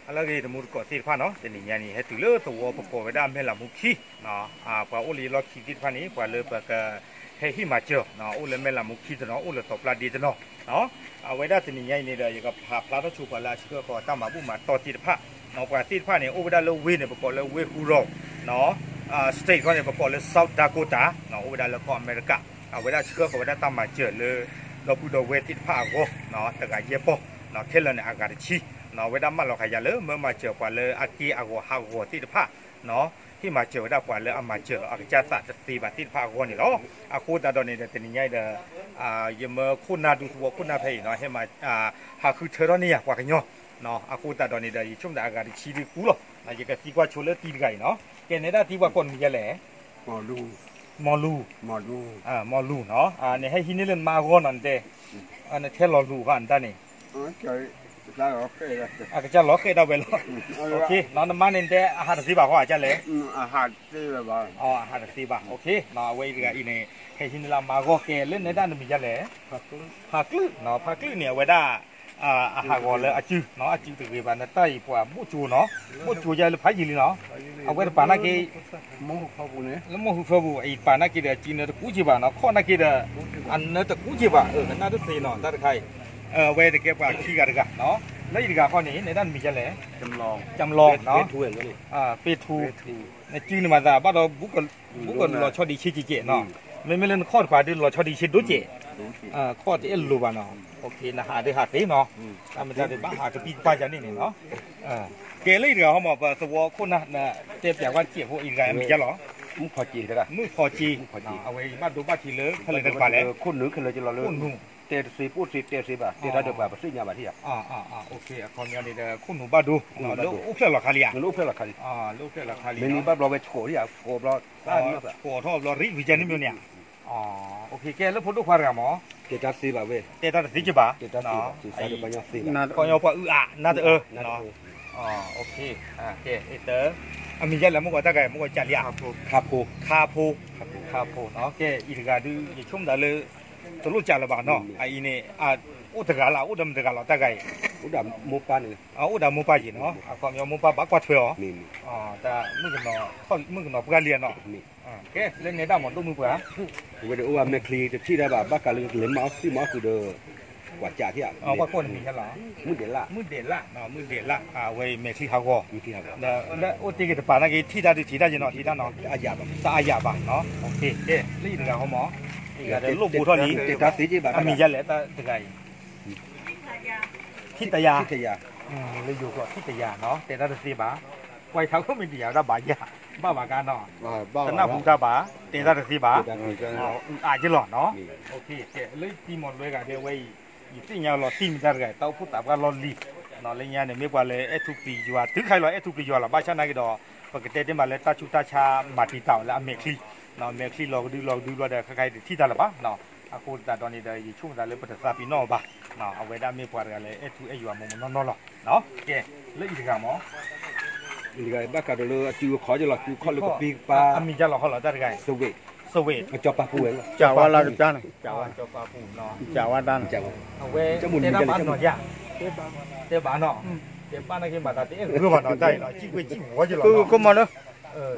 အလၢဂ့ၤ တမူတကိးသ့ၣ်တဖၣ်နီၤ, တနံၤညါန့ၣ် ဟဲတုၤလၢသဝီပကိးဝဲဒၣ်မဲၢ်လးမူခံ, ပှၤအိၣ်လၢယလီၢ်ခံသ့ၣ်တဖၣ်န့ၣ် ပှၤလၢပကဟဲဟ့ၣ်မၤစၢၤ အိၣ်လၢမဲၢ်လးမူခံတနီၤ အိၣ်လၢသီပျၢ်ဒ့တနီၤ, အဝဲဒၣ်တနံၤညါအံၤန့ၣ်ဒီး ယကဖးဖျါထီၣ်ဆိပှၤလၢအဆှၢဃီၤတၢ်မၤဘူၣ်မၤတီၢ်သ့ၣ်တဖၣ်, ပှၤသ့ၣ်တဖၣ်န့ၣ် အိၣ်ဝဲဒၣ်လၢဝ့ၢ်န့ၣ် ပကိးလၢဝ့ၢ်ဟူရီၤ state ခီန့ၣ် ပကိးလၢ South Dakota အိၣ်ဝဲဒၣ်လၢကီၢ်အမဲရကၤ, အဝဲဒၣ်ဆှၢဃီၤဝဲဒၣ်တၢ်မၤစၢၤလၢ ဒီပုၢ်ဒီဝဲၢ်သ့ၣ်တဖၣ်အဂီၢ် တဂၤယဲၢ်ပီၢ်, ခဲလၢာ်န့ၣ် အဂၤတဆံ, အဝဲဒၣ်မၢလီၤဃာ်ယၤလၢ မၢမၤစၢၤပှၤလၢအက့အဂီၤဟးဂီၤသ့ၣ်တဖၣ် ဟ့ၣ်မၤစၢၤဝဲဒၣ်ပှၤလၢအမၤစၢၤလီၤ အကစၢ်သးတသ့ဘၣ်သ့ၣ်တဖၣ်အဂီၢ်န့ၣ်လီၤ. အဃိသတးဒီးန့ၣ်ဒီး တနံၤညါအံၤဒီး ယမၢခိၣ်နၢ်ဒူသဝီခိၣ်နၢ်ဖဲအံၤနီၤ ဟဲမၤ ဟးဃုထၢထီၣ်န့ၢ်ယၤပှၤကညီ, အဃိသတးဒီးန့ၣ်ဒီး ယဆိကမိၣ်သးအဂၤတဆံဒုးကူလီၤ, ယကသံကွၢ်ဆိလၢတံၤတဂၤအံၤနီၤ, ကဲနဲဒၣ်သံကွၢ်ကိးနမံၤယဲလဲၣ်, မီၢ်လူၤ, မီၢ်လူၤနီၤ, နဟဲဟံးန့ၢ်လၢနမါအဂီၢ်နီၤ နတဲ, နထဲလီၤလူၤဃီနတၢ်န့ၣ်, အကစၢ်လီၤဃဲဒၣ်ဝဲလီၤ, နမါန့ၣ်နတဲအဟးတသ့ဘၣ်ဃီအကစၢ်လဲၣ် အဟးတသ့ဘၣ်, အဝဲအံၤတဂၤအံၤန့ၣ် ဟဲဟံးန့ၢ်လၢအမါအဂီၢ် ကဲလၢနဲဒၣ်နမံၤယဲလဲၣ်, ဖးကျုၣ်, ဖးကျုၣ်န့ၣ် အဝဲဒၣ် အဟးဂီၤလၢအစုနီၤ အစုတဂ့ၤဘၣ် နတၢ်အံၤပှၤဘိၣ်ကၠိနီၤ, ဘိၣ်ကၠိယဲလၢဖးယံာ်လံနီၤ, အဝဲတပာ်နာ်က့ လၢမီၢ်ဟူဖၢပူၤ အံၤပာ်နာ်က့ဒီး အစုနၢတကူက့ဘၣ်နီၤ ခီၣ်နာ်က့ဒီး အနၢတကူက့ဘၣ် အကနၣ်တသ့နီၤ တၢ်တခါအံၤ, အဝဲတကဲပှၤခံဂၤတဂၤနီၤ, လၢအံၤတဂၤခီန့ၣ် နဲဒၣ်နမံၤယဲလဲၣ်, ကၠၢလီၤ, ပ့ထူ, နစုန့ၣ်မၤသးဘၣ်ဒီး ဘူးကလီၤဆီဒံးဆ့ကဲးကဲးနီၤ, မ့မ့ၢ်လၢနခီၣ်တပၤဒုးလီၤဆီဒံးဆ့ဒိၣ်ကဲး, ခီၣ်တအဲၣ်လိၤဘၣ်နီၤ, နဟးဒုးဟးသ့နီၤ, တၢ်မ့ၢ်တၢ်ဒုးဘၣ်ဟးကပံၢ်ကပၢ်ယၤန့ၣ်န့ၣ်နီၤ, ကဲလၢအံၤတဂၤဟီမး ပသဝီခိၣ်နၢ် တဲပျးကွၢ်တစဲးဖိ အံၤတဂၤမံၤယဲလီၤ, မုၣ်ဖီက့, မုၣ်ဖီက့, အဝဲအံၤဘၣ်ဒိဘၣ်ထံးလၢဖဲလဲၣ်တကပၤလဲၣ်, ခိၣ်နူာ်ခဲလၢာ်ကလီၤလၢ, ခိၣ်နူာ်, တဲတသ့ပိၢ်တသ့တဲတသ့ဘၣ် တဲတၢ်ဒီးပှၤပသ့ၣ်ညါဘၣ်ထံၣ်ဧါ, အခီပညီန့ၣ်ဒီး ခိၣ်နူာ်ဘၣ်ဒိ, လၢအိၣ်ဖျဲၣ်လီၤခါလံဧါ, လၢအိၣ်ဖျဲၣ်လီၤခါလံ, လၢအိၣ်ဖျဲၣ်လီၤခါလံ, မ့ၢ်န့ၣ်ဘၣ်ဘျီဝဲဆှိးထံၣ်ဧါ ဆှိးဘျီ, ဆှိးထီၣ်ဘျီရံၣ်ဝံၤကဲန့ၣ်မ့ၢ်န့ၣ်ဧါ, ကဲလၢဖိဒိၣ်ခွါတဂၤမး, တဲတၢ်တသ့က့ဘၣ်, တဲတၢ်တသ့ဘၣ်, ခီပညီပှၤအုၣ်အါနၢ်တအၢ, ကဲ, အမံၤယဲလဲၣ် မုၢ်ကီၢ်တၢ်ဂၤအံၤ မုၢ်ကီၢ်ကးလံဧါ, ခါဖိ, ခါဖိ, ခါဖိနီၤ, ကဲအံၤတဂၤဒုး ယဆိကမိၣ်သးလၢ တလိၣ်ကးလၢၤဘၣ်နီၤ, အအံၤန့ၣ် အိၣ်တဂၤလၢ အိၣ်ဒီးမတဂၤလီၤ တၢ်ဂၤအံၤ, အိၣ်ဒီးမိၢ်ပၢ်န့ၣ်, အိၣ်ဒီးမိၢ်ပၢ်ယံၤနီၤ, အခီပညီမိၢ်ပၢ်ဘၣ်ကွၢ်ထွဲအီၤ, တၢ်မုၣ်ကနီၤပှၢ်လံဧါနီၤ, ကဲလၢနဲဒၣ်မး ဒိၣ်မုၢ်ပှၢ်, ဝဲဒၣ်အိၣ်ဘၣ်မဲာ်ချံတထံၣ်တၢ်ဘၣ် ဘၣ်ဃးလၢကလဲၤမၤအီၣ်သံမၤအီၣ်ဃုာ်ဒီး ကွၢ်ကးထံၣ်ဧါ, ကွၢ်ကိးနမံၤယဲလီၤ, မုၢ်ဒဲးလၣ်, မုၢ်ဒဲးလၣ်, မုၢ်ဒဲးလၣ်, အဝဲအံၤမဲာ်ချံဟးဂီၤ, အိၣ်တ့ၢ်က့ၤတပၤနာ်က့ ထံၣ်တၢ်ဒုးထံၣ်တၢ်ယနီၤ ထံၣ်တၢ်နီၤ, တအါယၤဘၣ်, ကဲလၢအံၤတဂၤဟီမး, အံၤတဂၤဒီးလိၣ်ဘိထီၣ်လံ, အမံၤယဲလဲၣ် တၢ်တဂၤအံၤ, ထံၣ်တယၤ, လၢယိၤကျိာ်ထံၣ်တယၤနီၤ တဲတၢ်တသ့ဘၣ်, ကွၢ်ထးခိၣ်မ့ၢ်တယၤဝဲဒၣ်ဘၣ်ယၤ, ဘၣ်ဘၣ်ကါနီၤ, တနၢ်ဟူတၢ်ဘၣ်, တဲတၢ်တသ့ဘၣ်, အုၣ်အါယ့ၢ်လီၤနီၤ, လၢတံၤမီၤလွဲဂၤဒဲးဝဲအံၤ, ယသ့ၣ်ညါလီၤတံၢ်မ့ၢ်တၢ်တဂၤအံၤ တၢ်အိၣ်ဖှိၣ်သးပှၢ်လီၢ်လံၤ, လၢညါန့ၣ် မ့ၢ်ပှၤလၢအဲၣ်ထူပျံၤယွၤ တုၤခါအံၤလီၤ အဲၣ်ထူပျံၤယွၤလီၤ ဘၣ်ဆၣ်နာ်က့ဒီး ပကတဲတ့ၢ်မးလၢတၢ်ဆူးတၢ်ဆါမၤတံာ်တာ်အီၤလၢအမဲာ်ချံ, မဲာ်ချံလီၤကဒုလီၤကဒုဘျီဒီး ခဲခါအံၤတထံၣ်တၢ်လၢၤဘၣ်, အဃိသတးဒီးန့ၣ်ဒီး ယဆိကမိၣ်သးလၢပတသးပ့ၤနီၣ်အီၤဘၣ်, အဝဲဒၣ်မ့ၢ်ပှၤတဂၤလၢအဲၣ်ထူအဲၣ်ယွၤမ့ၢ်မ့ၢ်နီၢ်နီၢ်လီၤ, ကဲ, လၢအံၤတဂၤမး အံၤတဂၤဘၣ်ဃးဒီးလၢအစုအခီၣ်ယလီၤ စုခီၣ်လၢကပ့ၤကပၤ, အမံၤယလီၤခီလီၤတၢ်တဂၤအံၤ, စီၤဝ့း, စီၤဝ့း, ကၠီၤပၤပူၤဝဲ, ကၠီၤဝါလၢကပျၢ်န့ၣ်, ကၠီၤဝါတၢ်န့ၣ်, အဝဲတဲတၢ်ဘၣ်နီၤယၤ, တဲဘၣ်နီၤ, တဲဘၣ်နာ်က့မၤသးတအဲၣ်ဂၢၢ်ဘၣ်နီၤ တၢ်အံၤနီၤ စံၣ်ကွ့ၢ်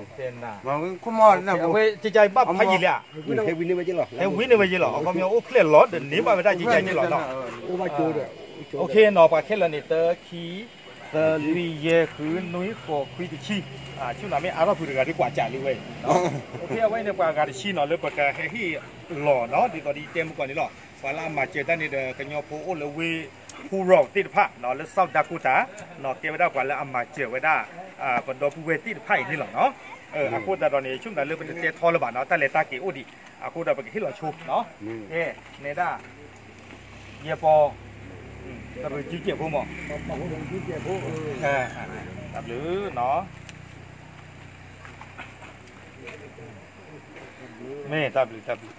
စံၣ်ဝီယလီၤ, ခိၣ်မီၤလၢ အဝဲကကဘၣ်ဖးယံာ်လံဧါ, ဟဲဝံန့ၢ်ဝဲယလီၤ, ဟဲဝံန့ၢ်ဝဲယလီၤ အခီပညီအိၣ်ဖျဲၣ်လီၤဒီးန့ၢ်ဘၣ်ဝဲဒၣ်ယကဲယလီၤနီၤ, အိၣ်ဘၣ်ကၠိဒီး, နီၤ ပှၤခဲလၢာ်န့ၣ် တၢ ခံ သၢ လွံၢ် ယဲၢ် ဃု နွံ ဃိး ခွံ တဆံ, ဆူနၤမ့ၢ်အါထီၣ်ဖုးတဂၤဒ်ကွၢ်ကးလံဝဲ, အဝဲန့ၣ်ပှၤအဂၤတဆံနီၤ လၢပကဟဲဟ့ၣ်လီၤနီၤ ဒ်သိးဒ်ယတဲမုၢ်ကီၢ်န့ၣ်လီၤ, ပှၤလၢအမၤစၢၤတၢ်န့ၣ်ဒီး ကညီဖိအိၣ်လၢဝ့ၢ် ဟူရီၣ်သ့ၣ်တဖၣ် လၢ South Dakota နီၤ ကဲဝဲဒၣ်ပှၤလၢအမၤစၢၤဝဲဒၣ် ပဒီပုၢ်ဝဲၢ်သ့ၣ်တဖၣ်အံၤန့ၣ်လီၤနီၤ, အဃိသတးဒီးန့ၣ် ဆိကမိၣ်သးလၢပတတဲထီလၢၤဘၣ်နီၤ တၢ်လဲၤတၢ်က့ၤအိၣ်ဒံး, အဃိဒီးပကဟ့ၣ်လီၤဆိနီၤ, ကဲ, နဲဒၣ် ယဲၢ်ပီ, တရူးစုစဲးဖိမး, တၢ်ဘျုးနီၤ, မ့ၢ်တၢ်ဘျုးတၢ်ဘျုး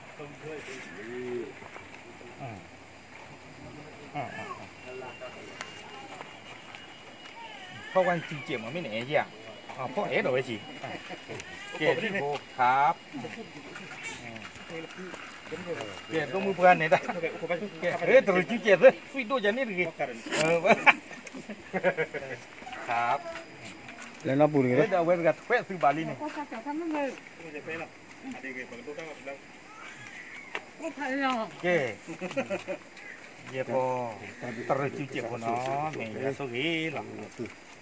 ဖီၣ်ဝဲစုစဲးမ့ၢ်န့ၣ်ယါ, ဖီၣ်အဲၣ်ဒိးဝဲစံး, ကဲ ครับ ကဲ ဒိၣ်မုၢ်ပှၢ်န့ၣ်ဒၣ်, ကဲ တရူးစုစဲးသ့ သွံၣ်ဒိၣ်ယၤန့ၣ်တဂ့ၤ, ครับ လဲၤနီၢ်ပူၤတဂ့ၤ, ဒီးအဝဲတဂၤထွဲသုဘၣ်လံန့ၣ် ကဲ ယဲၢ်ပီၢ် တရူးစုစဲးဖိနီၤ မ့ၢ်ယၤဆိၣ်ဂ့ၤလီၤ,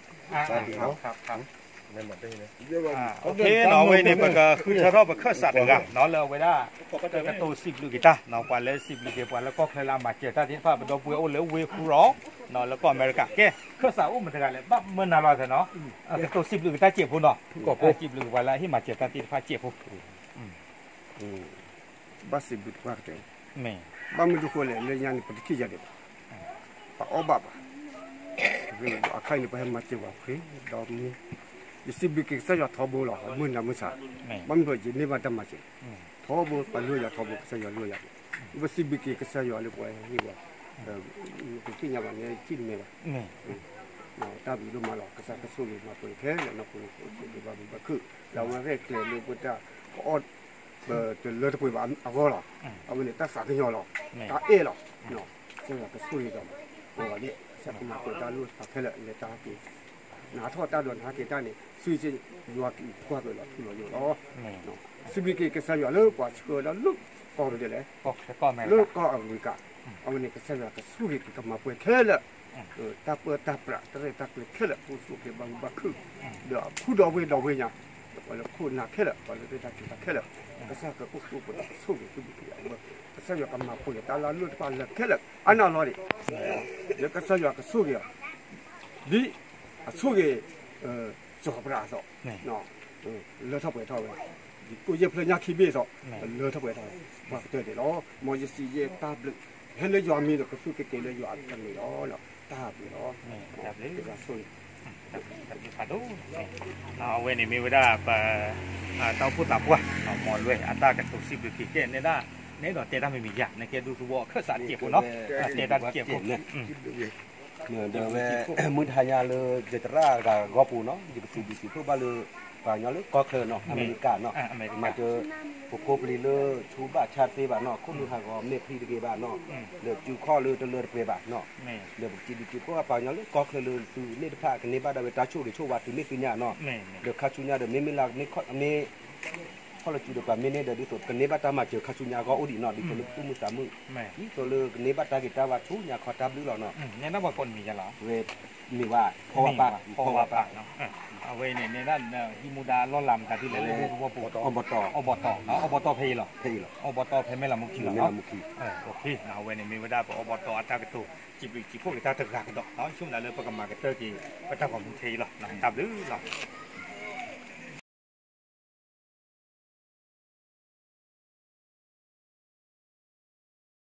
အဝဲန့ၣ် ပကဃုထၢထီၣ်ပခၢၣ်စးတဂၤနီၤ လၢအဝဲဒၣ် ကတိၤစံးဘျုးက့ၤတၢ်နီၤ ပှၤလၢစံးဘျုးက့ၤ ပှၤလၢကီၢ်ချၢလၢအမၤစၢၤတၢ်သ့ၣ်တဖၣ် ပဒီပုၢ်ဝဲၢ်အိၣ်လၢဝ့ၢ်ဃူရီၤနီၤ လၢကီၢ်အမဲရကၤ ကဲ ခၢၣ်စးအိၣ်မတၤတဂၤလဲၣ် ဘၣ်မၢနၤလီၤသနီၤ ကတိၤစံးဘျုးက့ၤတၢ်စဲးဖိနီၤ, စံးဘျုးက့ၤပှၤလၢအဟ့ၣ်မၤစၢၤတၢ်သ့ၣ်တဖၣ်စဲးဖိ ဘၣ်စံးဘျုးတပှၢ်ကတၢၢ်, ဘၣ်မနုၤဃိလဲၣ် လၢညါန့ၣ် ပတထံၣ်ယၤဒံးဘၣ်, ပအီၣ်ဘၣ်ဘၣ်, အခါအံၤန့ၣ် ပဟဲမၤစၢၤပှၤဖှ့ဒီးမ့ၢ်, ယစံးဘျုးက့ၤကစၢ်ယွၤထီဘိလီၤ မုၢ်နၤမုၢ်ဆါ, ဘၣ်မနုၤယန့ၢ်ဘၣ်တၢ်မၤစၢၤ, ထီဘိ ပှၤလိၣ်ယၤထီဘိ ကစၢ်ယွၤလိၣ်ယၤန့ၣ်, ပစံးဘျုးက့ၤကစၢ်ယွၤလၢပှၤဟ့ၣ်ဝဲ, ပသ့ၣ်ညါဘၣ်န့ၣ် ထံၣ်တမ့ၢ်ဘၣ်, တၢ်ဘျုးဒိၣ်မးလီၤ ကစၢ်ကဆိၣ်ဂ့ၤမၤပှဲၤခဲလၢာ် နီၢ်ခိန့ၣ် ကအိၣ်ဆူၣ်အိၣ်ချ့ဘၣ်မုာ်ဘၣ်ခုၣ်, ဒီးအဝဲရဲၣ်ကျဲၤလၢပတၢ်ကအီၣ် ပတလၢတပှဲၤဘၣ်အဂီၢ်လီၤ. အဝဲန့ၣ်တၢ်သးကညီၤလီၤ. တၢ်အဲၣ်လီၤ. ကစၢ်ယွၤကဆိၣ်ဂ့ၤဒီး ပဝဲဒၣ် ကစၢ်ကမၤပှဲၤတၢ်လိၣ်တဖၣ်ခဲလၢာ် လၢတၢ်ဟဲက့ၤ နၤထီၣ်တၢ်ဒီးနဟဲက့ၤတၢ်န့ၣ် ဆူယွၤကွၢ်က့ၤလီၤထူလီၤယိာ်လီၤ. စံးဘျုးက့ၤကစၢ်ယွၤလၢပှၤဆှၢဒီးလၢကီၢ်ဒဲးလဲၣ်, လၢကီၢ်အဂၤက အဝဲန့ၣ် ကစၢ်ယွၤကဆိၣ်ဂ့ၤက့ၤကမၤပှဲၤခဲလၢာ် တၢ်ပၢတၢ်ပြး တၢ်ရဲၣ်တၢ်ကျဲၤခဲလၢာ် အိၣ်ဆူၣ်အိၣ်ချ့ဘၣ်မုာ်ဘၣ်ခုၣ်, ဒီးအဖုဒီးဝ့ၢ်ဒီးဝ့ၢ်ညါ, ဒီးပှၤလၢခိၣ်နၢ်ခဲလၢာ် ပှၤလၢရဲၣ်တၢ်ကျဲၤတၢ်ခဲလၢာ်, ကစၢ်ကအိၣ်ဆူၣ်အိၣ်ချ့ဒီးကဆိၣ်ဂ့ၤက့ၤအဝဲ, ကစၢ်ယွၤကမၤပှဲၤတၢ်လၢအလိၣ်တဖၣ်လၢာ်ခဲလၢာ် အါနၢ်လီၤဒံး, လၢကစၢ်ယွၤကဆိၣ်ဂ့ၤအီၤ, ဒ်အဆိၣ်ဂ့ၤ စီၤပြးအသိး, လၢထီၣ်ပှဲၤထီၣ်ဝဲ, ဒ်ကိၣ်ယဲၢ်ဖျၢၣ်ညါခံဘ့ၣ်အသိး, လၢထီၣ်ပှဲၤထီၣ်ဝဲ, ပှၤကတၢၢ်ဒံးလီၤ. မ်ယစံးယဲၢ်တၢ်ဘျုး, ဟဲလၢယွၤမံၤဒီးကသူၣ်က့ၤက့ၤလၢယွၤအတမံၤလီၤ. တၢ်ဘျုးလီၤ. အဝဲန့ၣ်မ့ၢ်ဝဲဒၣ်ပ တၢ်အိၣ်ဖှိၣ်သးပှၢ် မ်လွဲအတၢ်ကတိၤစံးဘျုးက့ၤကဲနဲဒၣ်, နဲဒီးတဲတၢ်မံၤမံၤယၤ နကဲဒူသဝီအခၢၣ်စးတစဲးဖိနီၤ, တဲတၢ်တစဲးဖိ ဒီးဝဲ မုၢ်တဟါညါလၢ ယသရၣ်တဂၤဂီၢ်ပူၤနီၤ ယကစံးဘျုးစံးဖှိၣ်ဘၣ်လၢ ပှၤကညီလၢကီၢ်ချၢနီၤ အမဲရကၤနီၤ, မၤစၢၤ ပဖိပလံၤလၢဆူဘၣ်ဆါတသ့ဘၣ်နီၤ ခိၣ်နူာ်ဟးဂီၤမဲာ်ဖံးတဂ့ၤဘၣ်နီၤ, လၢကၠူခီၣ်လၢတလၢတပှဲၤဘၣ်နီၤ, လၢပစံးဘျုးစံးဖှိၣ်ပှၤကညီလၢကီၢ်ချၢလၢသုးန့ၣ်တဖၣ် ကန့ၢ်ဘၣ်ဒၣ်ဝဲတၢ်ဆိၣ်ဂ့ၤဆိၣ်ဝါတုၤမ့ၢ်သုညါနီၤ, လၢခါဆူညါဒီး မ့မ့ၢ်လၢ မ့ၢ် ခီၣ်လၢကၠူဒီးပှၤမ့ၢ်န့ၣ်ဒီး ဒ်သိးကန့ၢ်ဘၣ်တၢ်မၤစၢၤခါဆူညါအဂီၢ်အိၣ်ဒံးနီၤ ဒ်သိးလၢပသူၣ်မုာ်သးမုာ်, ဒ်သိးလၢကန့ၢ်ဘၣ်တၢ်ဂ့ၤတၢ်ဝါဆူညါခီတၢ်ဘျုးလီၤနီၤ, ဝဲမ့ၢ်ဝဲ ဖီဝါပၢ် ဖီဝါပၢ်, အဝဲန့ၣ် နဲဒၣ်ဟံးမူဒါလီၢ်လၤမတၤဒ်လဲၣ်လၢ အီဘီတီၢ်, အီဘီတီၢ်ဖဲအံၤလီၤ, အီဘီတီၢ်ဖဲမဲၢ်လးမူခံလီၤ, အဝဲန့ၣ်မ့ၢ်ဝဲဒၣ်ပအီဘီတီၢ်အတၢ်ကတိၤ စံးဘျုးစံးဖှိၣ်က့ၤတၢ်တဂၤကဒီး ဆိကမိၣ်လၢပကမၤကတၢၢ်က့ၤ ပတၢ်ဂီၤမူထဲအံၤလီၤ တၢ်ဘျုးလီၤ.